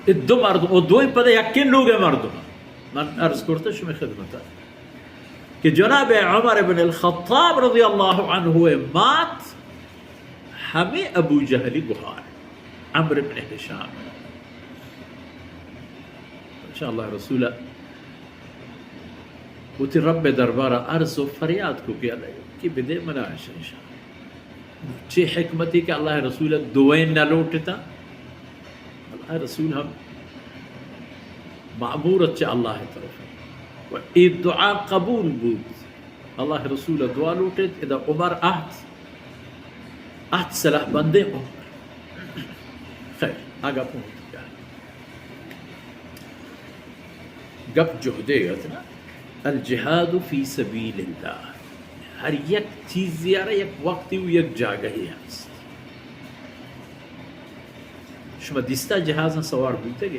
اے دو مردم، او دوئیں پدا یکیں لوگ ءِ مردم۔ من عرض کرتا شمئے خدمتا کہ جناب عمر بن الخطاب رضی اللہ عنہ ءِ مات ہمے ابو جہلی گہار، عمرو بن ہشام۔ انشاءاللہ رسول وتی رب ءِ دربار ءَ عرض و فریاد کو کہ اللہ کہ بدے منا شنشا۔ چے حکمتی کہ اللہ ءِ رسول ءَ دوئیں نہ لوٹتا؟ اللہ ءِ رسول ہم مأمور ات چہ اللہ ءِ طرف و اے دعا قبول بوت۔ اللہ ءِ رسول ءَ دعا لوٹت، ادا عمر اہت، اہت سلاح بندیں عمر۔ خیر، آ گپ ہم گپ جہدے ات نا، الجہاد فی سبیل اللہ۔ ہر یک چیزے ءَ را یک وقتی و یک جاگہے ہست۔ شما دیستا جہازاں سوار بوتگے؟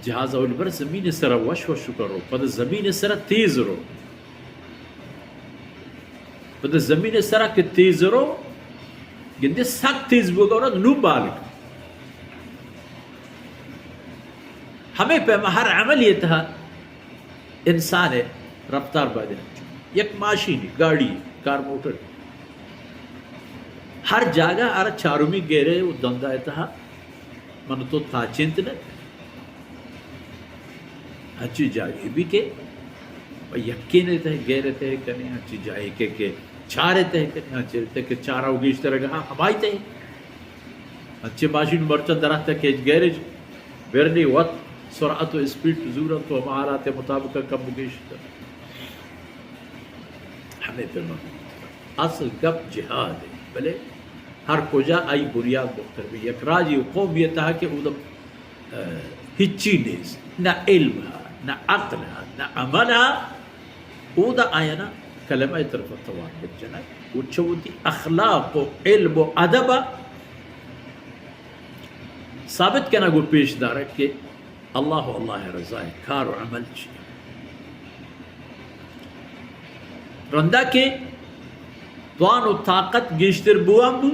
جہاز اول بر زمین سرا وش وش کرو، پد زمین سرا تیز رو۔ پدا زمین ءِ سرا کہ تیز رو، گندے سک تیز بوگا رو، نو بالک۔ ہمے پیما ہر عملی تہا انسان ءِ رفتار باید انت۔ یک ماشینی، گاڑی، کار موٹر، ہر جاگہ آرا چارمی گیرے و دندا تہا من تو تاچینت نہ کنیں۔ ہنچی جاگہے بی کہ یکین ءِ تہ گیر ءِ تہ کنیں، ہنچی جاگہے کہ، کہ چار ءِ تہ کنیں، ہنچی تہ کہ چار ءَ گیشتر گہا ہمائی تہ۔ ہنچی ماشین مرچاں دراتک کہ گیرج برنی وت سرعت و اسپیڈ زور انت و ہما حالات مطابق کم و گیش کنت۔ ہمے پیما اصل گپ جہاد ہے، بلے ہر کجا آئی بنیاد مختلف ہے۔ یک راجی و قومی تہا کہ اودم ہچی نیست، نہ علم ہا، نہ عقل ہا، نہ عمل ہا۔ اودا آیانا کلمہ طرف توار بجنگ و چہ وتی اخلاق و علم و ادب ثابت کنگ و پیش دارگ کہ اللہ و اللہ رضا کار و عمل چی۔ رندا کہ توان و طاقت گیشتر بوان بو،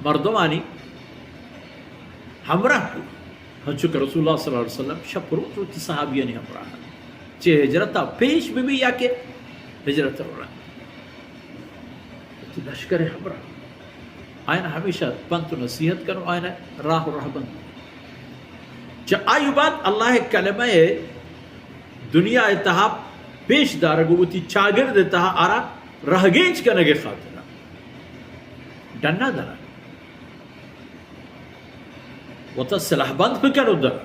مردمانی ہمراہ بو، ہنچو کہ رسول اللہ صلی اللہ علیہ وسلم شپ روچ وتی صحابیانی ہمراہ۔ چہ ہجرتا پیش بہ بی یا کہ ہجرت رند، وتی لشکر ہمراہ۔ آیان ہمیشہ پنت و نصیحت کنو، آیان راہ و رہبند۔ چہ آئی بعد اللہ کلمہ دنیا تہا پیش دارگ و وتی چاگرد تہا آرا رہگینچ کنگ خاطرا ڈنا درا وتا سلاح بند بکن و در،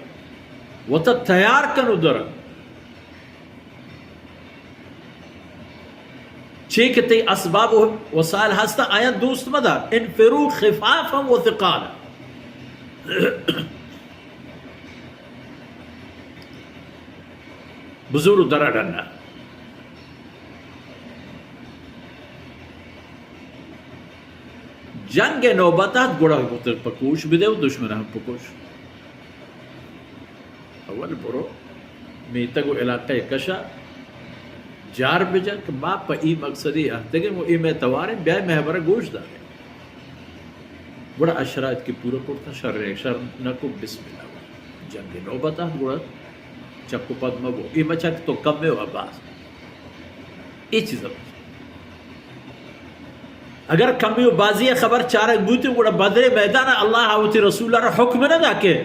وتا تیار کن و در۔ چے کہ تئی اسباب و وسائل ہستاں، آیاں دوست مدار۔ انفروا خفافا و ثقالا۔ بزور و درا ڈنا۔ جنگ نوبت ات گڑا پکوش بدے و دشمن ہم پکوش۔ اول برو میتگ و علاقہ کشا جار بجن کہ ما پہ ای مقصدی اہتگیں و ای مئے تواریں، بیائے مئے ہبرا گوش داریں۔ گڑا اشرا اتکی پورا کرتا، شر شر نکو، بسم اللہ۔ جنگ نوبت ات گڑا چک و پد مبو، ای مچک تو کمے و باز۔ ای چیز اگر کمی و بازی خبر چارگ بوتی، گڑا بدر میدان اللہ وتی رسول را حکم نہ دا کہ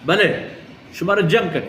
بلے شمارا جنگ کنی،